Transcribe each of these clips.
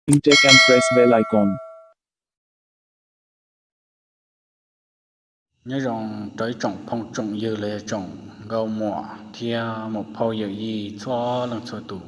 Pim Tech and press bell icon. Nyob zoo rau ib tsoom phooj tsoom ywg los yog tsoom nkauj muam thiab muam phauj yawm yij txhua leej txhua tus.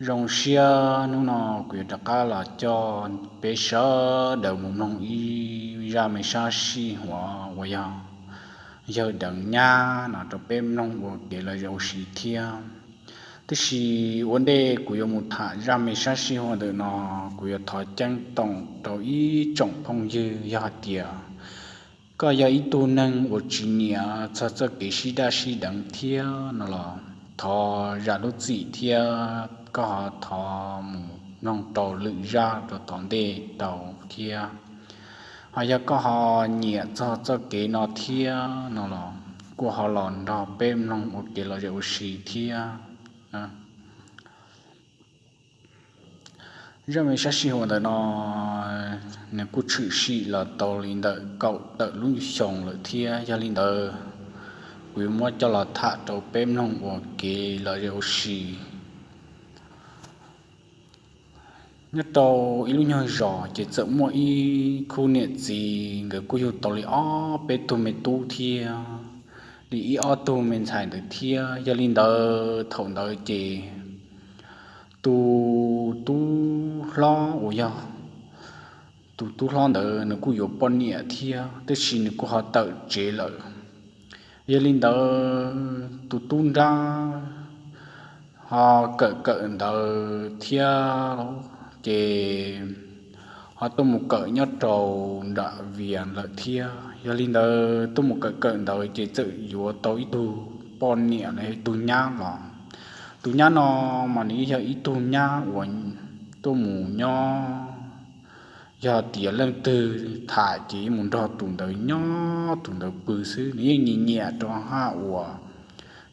Zoo siab hnub no kuv yuav rov qab los coj peb sawv daws mus mloog ib zaj me sab sij huam uas yog yawg deev nyab no rau peb mloog ua kev lom zem ua si thiab. Tab sis ua ntej kuv yuav mus tham zaj me sab sij huam ntawm no, kuv yuav thov ceeb toom rau ib tsoom phooj ywg, yog hais tias koj yog ib tug neeg uas tsis nyiam txog txoj kev sib daj sib deev thiab no los thov zam lub txim thiab koj ho thov mus mloog rau lwm zaj rau tom ntej tau thiab. Ho yog koj ho nyiam txog txoj kev no thiab no los kuj ho los nrog peb mloog ua kev lom zem ua si thiab. Zaj me sab sij huam ntawm no nws kuj tshwm sim los tau li ntawm kaum tawm lub xyoo lawm thiab, yog li ntawd kuv yuav muab coj los tham rau peb mloog ua kev lom zem ua si. Nyob rau ib lub nyuag zos ces txawm muaj ib khub niam txiv, nkawd kuj yug tau li ob peb tug me tub thiab, li ib ob tug me ntxhais ntawd thiab. Yog li ntawd thaum ntawd ces tus tub hlob uas yog tus tub hlob ntawd nws kuj yuav poj niam thiab, tab sis nws kuj ho tawm tsev lawm. Yog li ntawd tus tub nrab ho kawm kawm ntawv thiab ces ho tuaj mus kawm nyob rau nram Vias lawm thiab. Yog li ntawd tuaj mus kawm kawm ntawv ces txawm yuav tau ib tug poj niam los yog ib tug nyab los. Tus nyab no mas nws yog ib tug nyab uas tuaj mus nyob, yog tias leej twg tham ces yeej mus nrog tus ntawd nyob tus ntawd pw xwb, nws yeej nyiam nyiam rau haj uas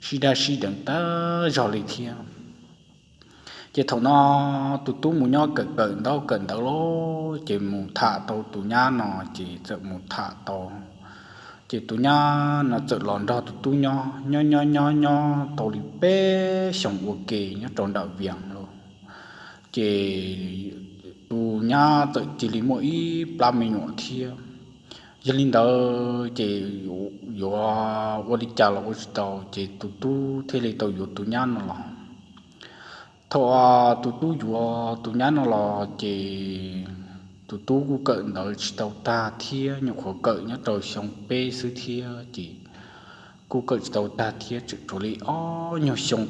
sib daj sib deev tag zog li thiab. Ces thaum no tus tub mus nyob kawm kawm ntaub kawm ntawv lawm ces mus tham tau tus nyab no, ces txawm mus tham tau. Ces tus nyab no txawm los nrog tus tub nyob nyob nyob nyob nyob tau li peb xyoos ua ke nyob rau nram Vias lawm. Ces tus nyab txawm cia li muaj ib plab me nyuam thiab. Yog li ntawd ces yuav ua li cas los ua tsis tau, ces tus tub thiaj li tau yuav tus nyab no los. Thaum tus tub yuav tus nyab no los ces tus tub kuj kawm ntawv tsis tau tag thiab, nyuam qhuav kawm nyob rau xyoo peb xwb thiab ces kuj kawm tsis tau tag thiab, tseem tshuav li ob nyuag xyoo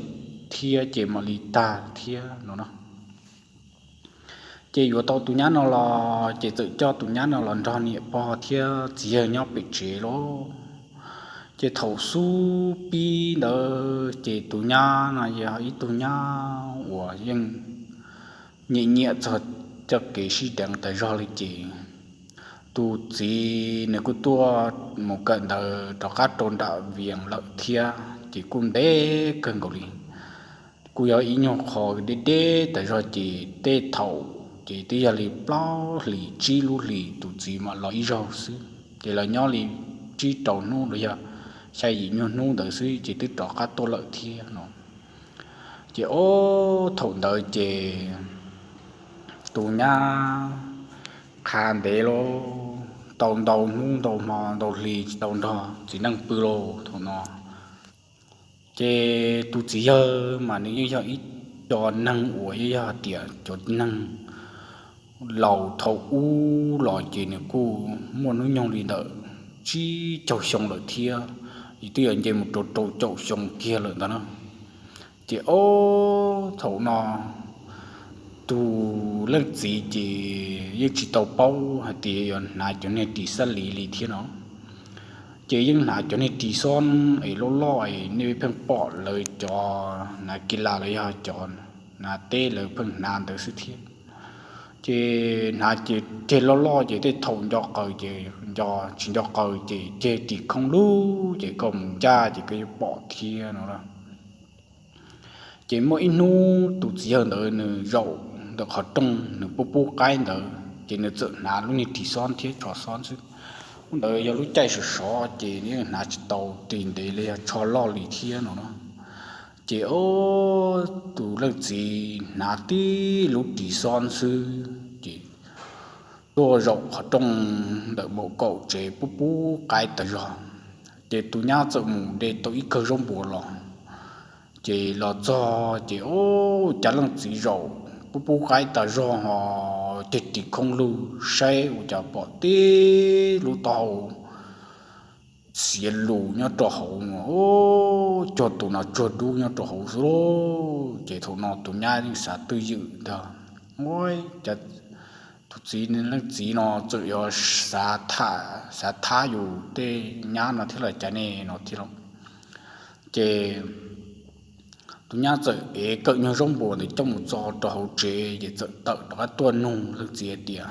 thiab ces mam li tag thiab no. Ces yuav tau tus nyab no los ces txawm coj tus nyab no los nrog niam pog thiab txiv yawg nyob pem tsev lawm. Ces thaum xub pib ntawd ces tus nyab no yog ib tug nyab uas yeej nyiam nyiam txog txoj kev sib deev tag zog li ces tus txiv nws kuj tuaj mus kawm ntawv rov qab rau nram Vias lawm thiab ces kuj ntev kawg nkaus li. Kuj yog ib nyuag qho deb deb tag zog ces tej thaum ces twb yog li plaub hlis tsib lub hlis tus txiv mam los ib zaug xwb, ces los nyob li tsib rau hnub los yog xya yim nyuag hnub ntawd xwb ces twb rov qab tuaj lawm thiab no. Ces ob thaum ntawd ces tus nyab qha ntev lawm, tau ntau hnub ntau hmo ntau hli tsis tau nrog txiv neej pw lawm thaum no. Ces tus txiv yawg mas nws yeej yog ib co neeg uas yeej yog hais tias cov neeg laus thaum ub los ces nws kuj muaj hnub nyoog li ntawm tsib caug xyoo lawm thiab, twb yog nce mus rau rau caum xyoo kiag lawm ntag na. Ces ob thaum no tus leej txiv ces yeej tsis tau paub hais tias yuav hnav cov niag ris xab lis li thiab no. Ces yeej hnav cov niag ris xob es loj loj es nej pheej pom lawv cov hnav kis las los yog cov hnav teb lawv pheej hnav ntawd xwb thiab. Ces hnav ces ceg loj loj ces tej thaum nco qaws ces nco, tsis nco qaws ces ceg ris khoob lug ces koj mus ncaj ces koj yuav pom thiab no. Ces muaj ib hnub tus txiv yawg ntawd nws zaum ntawm qhov rooj nws pub pub qaib ntawd ces nws txawm hnav lub niag ris xob thiab tsho xob xwb. Hnub ntawd yog lub caij sov sov ces nws yeej hnav tsis tau ris ntev los yog tsho loj li thiab no na. Ces o, tus leej txiv hnav tib lub ris xob xwb ces tuaj zaum qhov rooj ntawm maum kaum tsev pub pub qaib tas zog. Ces tus nyab txawm mus de tau ib kawm zaub npua los. Ces los txog ces o, cas leej txiv zaum pub pub qaib tas zog ho ceg ris khoob lug saib ua cas pom tib lub taub hau xiav lus nyob rau hauv no, cuag tus nas tsuag dub nyob rau hauv xwb lauj. Ces thaum no tus nyab yeej xav twj ywm ntag, ua cas tus txiv, leej txiv no txawm yuav xav thab yus tej nyab no thiab los cas ne no thiab lauj. Ces tus nyab txawm ev kawm nyuag zaub npua ntawd coj mus txo rau hauv tsev ces txawm tawm rov qab tuaj nug leej txiv hais tias,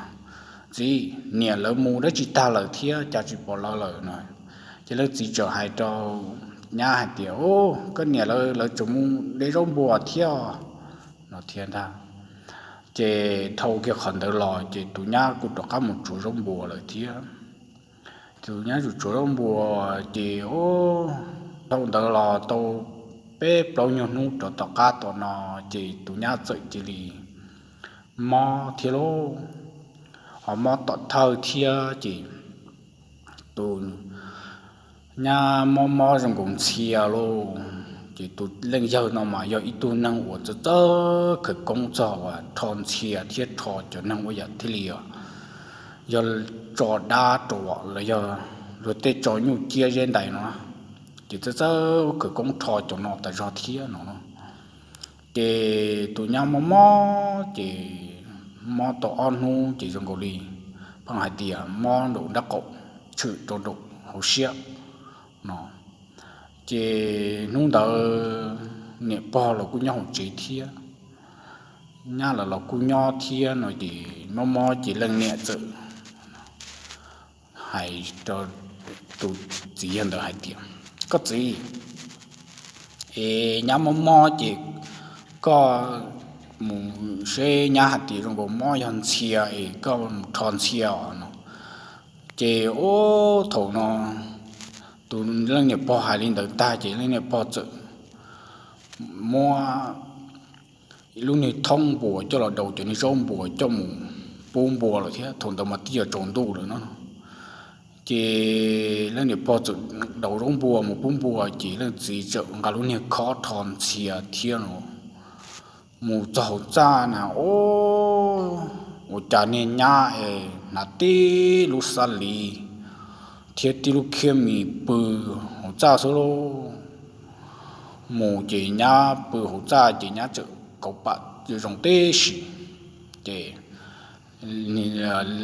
Txiv, niam lawv mus dab tsi tag lawm thiab cas tsis pom lawv lawm no? Ces leej txiv txawm hais rau nyab hais tias, O, koj niam lawv, lawv tseem mus de zaub npua thiab no thiab ntag. Ces dhau kiag qhov ntawd los ces tus nyab kuj rov qab mus tsuav zaub npua lawm thiab. Tus nyab tsuav tsuav zaub npua ces o, dhau ntawd los tau peb plaub nyuag hnub rov tom qab tom no ces tus nyab txawm cia li mob thiab lauj. Ho mob tom thawj thiab ces tus nyab mob mob zoo nkaus ntxhia lauj. Ces tus leej yawg no mas yog ib tug neeg uas txawj txawj khawv koob txog uas rho ntxhia thiab rho cov neeg ua yam thiaj li yog tso dab rau los yog luag tej tso nyuj ciab zeb ntais no, ces txawj txawj khawv koob rho cov no tas zog thiab no. Ces tus nyab mob mob ces mob tau ob hnub ces zoo nkaus li pheej hais tias mob nraum nraub qaum, tshwm rau nraum hauv siab no. Ces hnub ntawd niam pog los kuj nyob hauv tsev thiab, nyab lawv los kuj nyob thiab no ces mob mob ces leej niam txawm hais rau tus txiv yawg ntawd hais tias, Koj txiv, es nyab mob mob ces koj mus seb nyab hais tias zoo nkaus mob yog ntxhia es koj mus rho ntxhia os no. Ces ub thaum no tus leej niam pog hais li ntawd tag ces leej niam pog txawm muab lub niag thoob npua coj los daus cov niag zaub npua coj mus pub npua lawm thiab, thaum ntawd mas twb yuav tsaus ntuj lawm no. Ces leej niam pog txawm daus zaub npua mus pub npua ces leej txiv txawm nqa lub niag khob rho ntxhia thiab no mus txog hauv txaj na, ub, ua cas niag nyab es hnav tib lub xab liv thiab tib lub khiab mis pw hauv txaj xwb lauj. Mus ces nyab pw hauv txaj ces nyab txawm kauv pam zoo tib si. Ces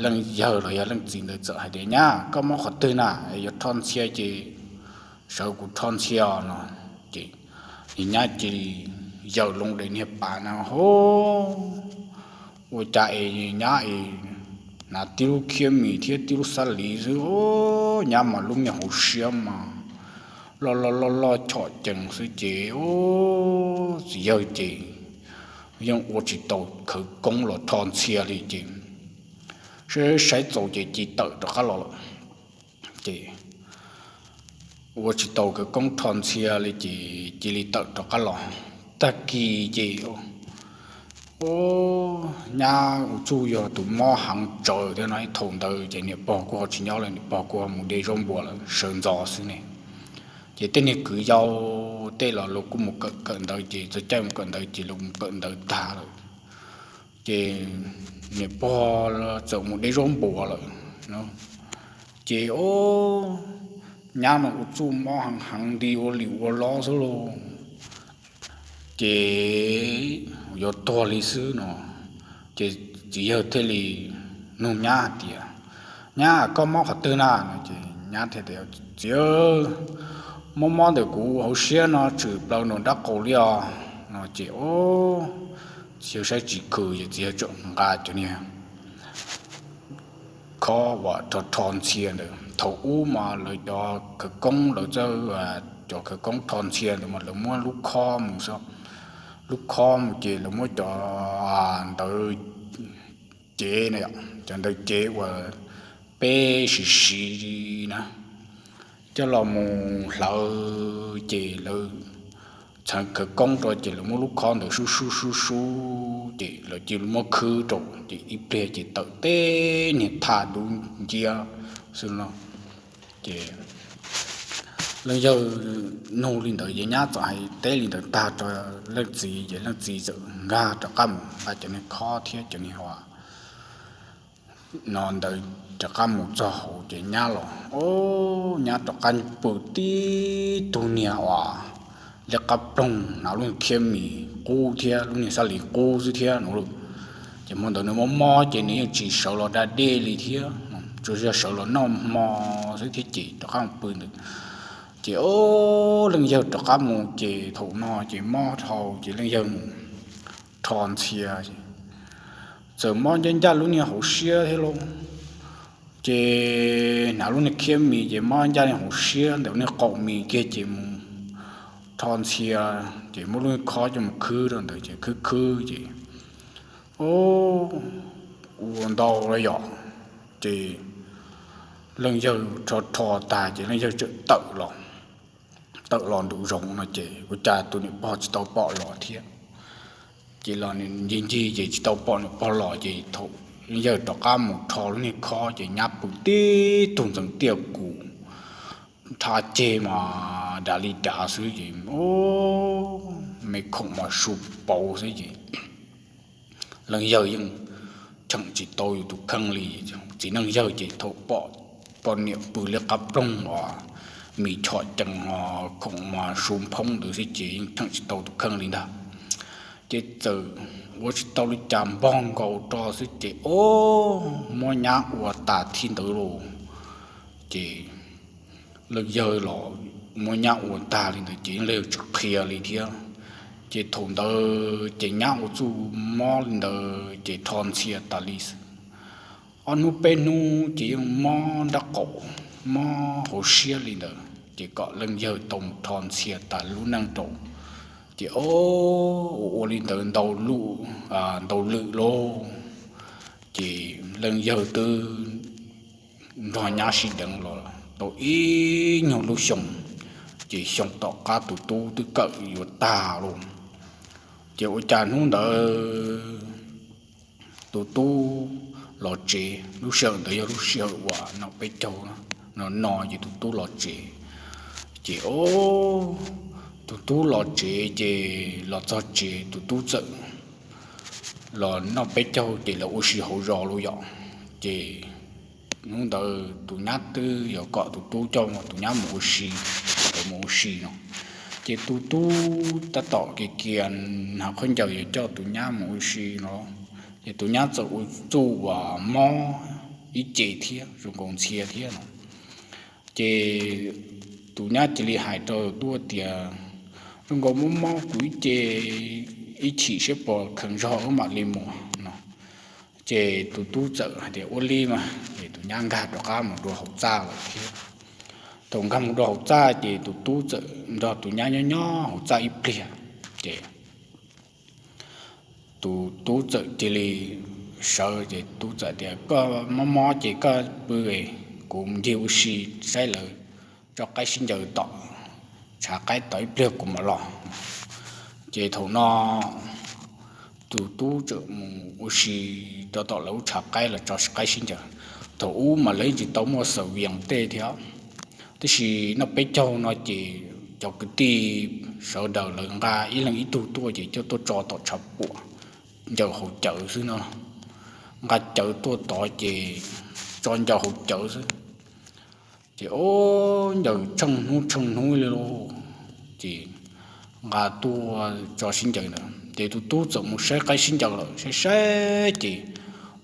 leej yawg los yog leej txiv ntawd txawm hais tias, Nyab, koj mob qhov twg na? Yuav rho ntxhia ces sawv kuv rho ntxhia no. Ces nyab cia li yaws loo daim niag pas na, hov, ua cas es nyab es hnav tib lub khiab mis thiab tib lub xab liv xwb, nyab mas lub me hauv siab mas loj loj loj loj chom cees xwb ces txiv yawg ces yeej ua tsis tau khawv koob los rho ntxhia li ces saib saib txaus ces cia li tawm rov qab los lawm. Ces ua tsis tau khawv koob rho ntxhia li ces cia li tawm rov qab los. Tag kis ces ub, nyab ua tsuj yog tus mob heev tsawv thiab no, thaum ntawd ces niam pog kuj ho tsis nyob lawm, niam pog kuj ho mus de zaub npua lawm sawv ntxov xwb ne. Ces tej niag kwv yau tej los luag kuj mus kawm kawm ntawv ces txog caij mus kawm ntawv ces luag mus kawm ntawv tag lawm. Ces niam pog txawm mus de zaub npua lawm no. Ces ub, nyab no ua tsuj mob heev heev nti ua lim ua lob xwb lauj. Ces yuav tuag li xwb no. Ces txiv yawg thiaj li nug nyab hais tias, Nyab, koj mob qhov twg na? No ces nyab thiaj tias, Txiv, mob mob ntawm kuv hauv siab no tshwm plaws nraum nraub qaum li os. No ces ub, txiv yawg saib tsis khwm ces txiv yawg txawm nqa cov niag khob uas rho rho ntxhia ntawd. Thaum ub mas lawv cov khawv koob, lawv txawj, cov khawv koob rho ntxhia ntawd mas lawv muab lub khob mus xwb, lub khob mus ces lawv muab cov ntawv cev na, cov ntawv cev uas peb siv siv na, coj los mus hlawv ces lawv txhawv khawv koob rau ces lawv muab lub khob ntawd sub sub sub sub ces lawv cia li muab khwb rau ces ib pliag ces tawm teb niag thaj dub nciab xwb no. Ces leej yawg nug li ntawd ces nyab txawm hais teb li ntawd tag rau leej txiv ces leej txiv txawm nkag rov qab mus nqa cov niag khob thiab cov niag hauv no ntawd rov qab mus txog hauv ces nyab los, o, nyab rov qab pw tib tug niag uas liab qab ploog, hnav lub niag khiab mis qub thiab lub niag xab lis qub xwb thiab no. Ces hmo ntawd nws mob mob ces nws yeej tsis sawv los da dej li thiab, tsuas yog sawv los noj hmo xwb thiab ces rov qab mus pw ntawd. Ces o, leej yawg rov qab mus ces thaum no ces mob dhau ces leej yawg mus rho ntxhias, txawm mob ncaj ncaj lub niag hauv siab thiab lauj. Ces hnav lub niag khiab mis ces mob ncaj niag hauv siab ntawm niag qaum mis kiag ces mus rho ntxhias ces muab lub niag khob coj mus khwb rau ntawd ces khwb khwb ces ua ntau los yom, ces leej yawg rho rho tag ces leej yawg txawm tawm los, tawm los nraum zoov no ces ua cas tus niam pog tsis tau pom los thiab. Ces los ncig ncig ces tsis tau pom niam pog los ces thaum leej yawg rov qab mus rho lub niag khob ces nyab pw tib tug ntxeev tiaj kum nrhav ceg mas dav li dav xwb ces me khoom mas su pauv xwb ces leej yawg yeej cheem tsis tau yus tus kheej li. Txiv neej yawg ces thaum pom poj niam pw liab qab ploog os, mis chom cees os, khoom mas su phoob ntawd xwb ces yeej cheem tsis tau tus kheej li ntag. Ces txawm ua tsis tau li cas npog nkaus rau xwb ces o, muab nyab ua tas thib ntawd lauj. Ces leej yawg los muab nyab ua tag li ntawd ces leej yawg tsis qhia li thiab. Ces thaum ntawd ces nyab ua txuj mob li ntawd ces rho ntxhias tas li xwb. Ob hnub peb hnub ces yeej mob nrab qaum, mob hauv siab li ntawd ces kom leej yawg tau mus rho ntxhias tas lub neej rau. Ces o, ua ua li ntawd ntau lwm, ntau lwm lauj. Ces leej yawg twb nrog nyab sib deev los tau ib nyuag lub xyoo, ces xyoo tom qab tus tub twb kawm yuav tag lauj. Ces ua cas hnub ntawd tus tub los tsev, lub sij hawm ntawd yog lub sij hawm uas noj peb caug, no no ces tus tub los tsev. Ces o, tus tub los tsev ces los txog tsev tus tub txawm los noj peb caug ces lawv ua si hauv zos lauj yom. Ces hnub ntawd tus nyab twb yuav kom tus tub coj tus nyab mus ua si, lawv mus ua si no. Ces tus tub tab tom kiag kiag hnav khaub ncaws yuav coj tus nyab mus ua si no, ces tus nyab txawm ua txuj uas mob ib ce thiab zoo nkaus ntxhias thiab no. Ces tus nyab cia li hais rau tub tias, zoo nkaus mob mob kuv ib ce, ib chim siab puas kheev zog wb mam li mus no. Ces tus tub txawm hais tias ua li mas, ces tus nyab nkag rov qab mus dua hauv txaj lawm thiab. Thaum nkag mus dua hauv txaj ces tus tub txawm nrog tus nyab nyob nyob hauv txaj ib pliag, ces tus tub txawm cia li sawv, ces tub txawm tias koj mob mob ces koj pw, kuv ncig ua si saib lawv tso qaib sib ncaws tom, tshav qaib tom ib pliag kuv mam los. Ces thaum no tus tub txawm mus ua si rau tom lawv lub tshav qaib los tso qaib sib ncaws. Thaum ub mas lawv yeej tsis tau muaj xav vias tej thiab, tab sis noj peb caug no ces cov kwv tij sawv daws lawv nqa ib leeg ib tug tuaj ces coj tuaj tso tom tshav puam ncaws hauv cawv xwb no. Nqa cawv tuaj tod ces tso ncaws hauv cawv xwb. Ces o, ncaws tsheej hnub tsheej hnub li lauj, ces nqa tuaj tso sib ncaws ntawd ces tus tub txawm mus saib qaib sib ncaws lawm, saib saib ces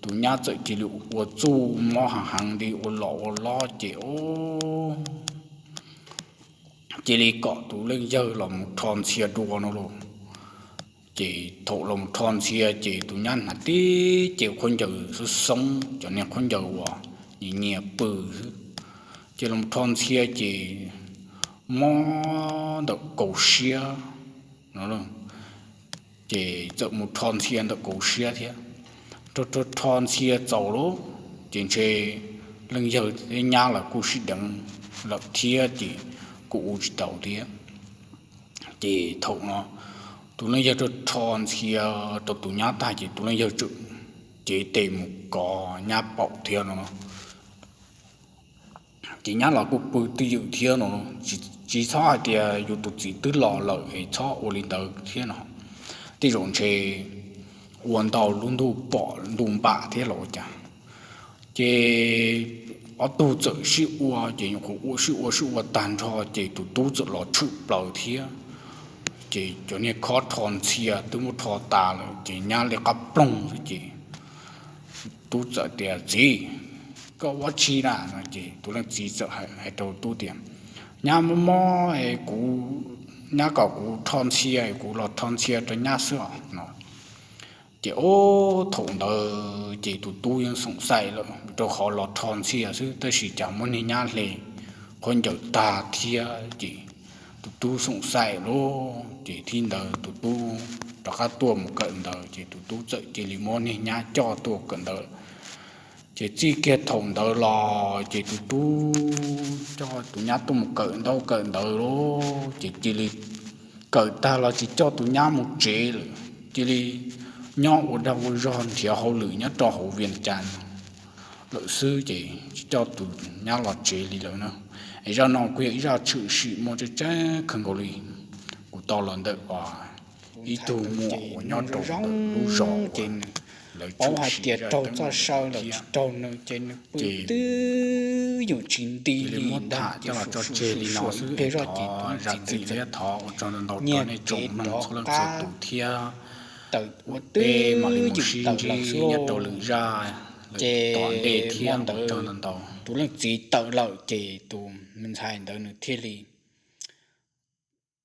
tus nyab txawm cia li ua txuj mob heev heev li ua los ua los ces o, cia li kom tus leej yawg los mus rho ntxhias dua no lauj. Ces thaum los mus rho ntxhias ces tus nyab hnav tib ce khaub ncaws xoob xoob, cov niag khaub ncaws uas nyias nyias pw xwb, ces los rho ntxhias ces mob ntawm kaus siab no. Ces txawm mus rho ntxhias ntawm kaus siab thiab, rho rho rho ntxhias txaus lauj, ces ntshe leej yawg thiab nyab los kuj sib deev lawm thiab ces kuj ua tsis tau thiab. Ces thaum no tus leej yawg rho ntxhia rau tus nyab tag ces tus leej yawg tseem cev tes mus kov nyab paum thiab no. Ces nyab los kuj pw twj ywm thiab no, tsis txhob hais tias yus tus txiv twb los lawm es txhob ua li ntawd thiab no. Tej zaum ntshe ua ntau lub ntuj pom ntuj npam thiab los ua cas. Ces ob tug txawm sib ua, ces nyuam qhuav ua sib ua sib ua tag nrho ces tus tub txawm los tshwm plaws thiab. Ces cov niag khob rho ntxhia twb muab rho tas lawm ces nyab li qab ploog xwb ces tub txawm tias, Txiv, koj ua tsi na? No ces tus leej txiv txawm hais rau tub tias, Nyab mob mob es kuv, nyab kom kuv rho ntxhia, kuv los rho ntxhia rau nyab xwb os no. Ces ob thaum ntawd ces tus tub yeej xoom xaim lawm rau qhov los rho ntxhia xwb tab sis cas muab niag nyab hle qhuav ncaws tag thiab ces tus tub xoom xaim lawm ces thaum ntawd tus tub rov qab tuaj mus kawm ntawv ces tus tub txawm cia li muab niag nyab coj tuaj kawm ntawv. Ces txij kiag thaum ntawd los ces tus tub coj tus nyab tuaj mus kawm ntaub kawm ntawv lawm ces cia li kawm tag los tsis coj tus nyab mus tsev lawm, cia li nyob ua dag ua zog nrhiav hauj lwm nyob rau hauv Vias Cas lawm xwb ces tsis coj tus nyab los tsev li lawm na. Es zaj no kuj yog ib zaj tshwm sim muaj tseeb tseeb kawg nkaus li. Kuv tau los ntawm ib tug muam uas nyob rau lub zos ces nws paub hais tias raug txoj saw los tsis raug nws ces nws pw twb ywm tsis nti li ntag. Ces los tso tseg li no xwb es thov zam txim thiab thov ua tsaug ntau ntau rau nej tsoom mloog txhua leej txhua tus thiab. Tawm ua twb ywm tawm lawm xwb nyob rau lwm zaj, ces tom ntej thiab ntawd tus leej txiv tawm lawm ces tus me ntxhais ntawd nws thiaj li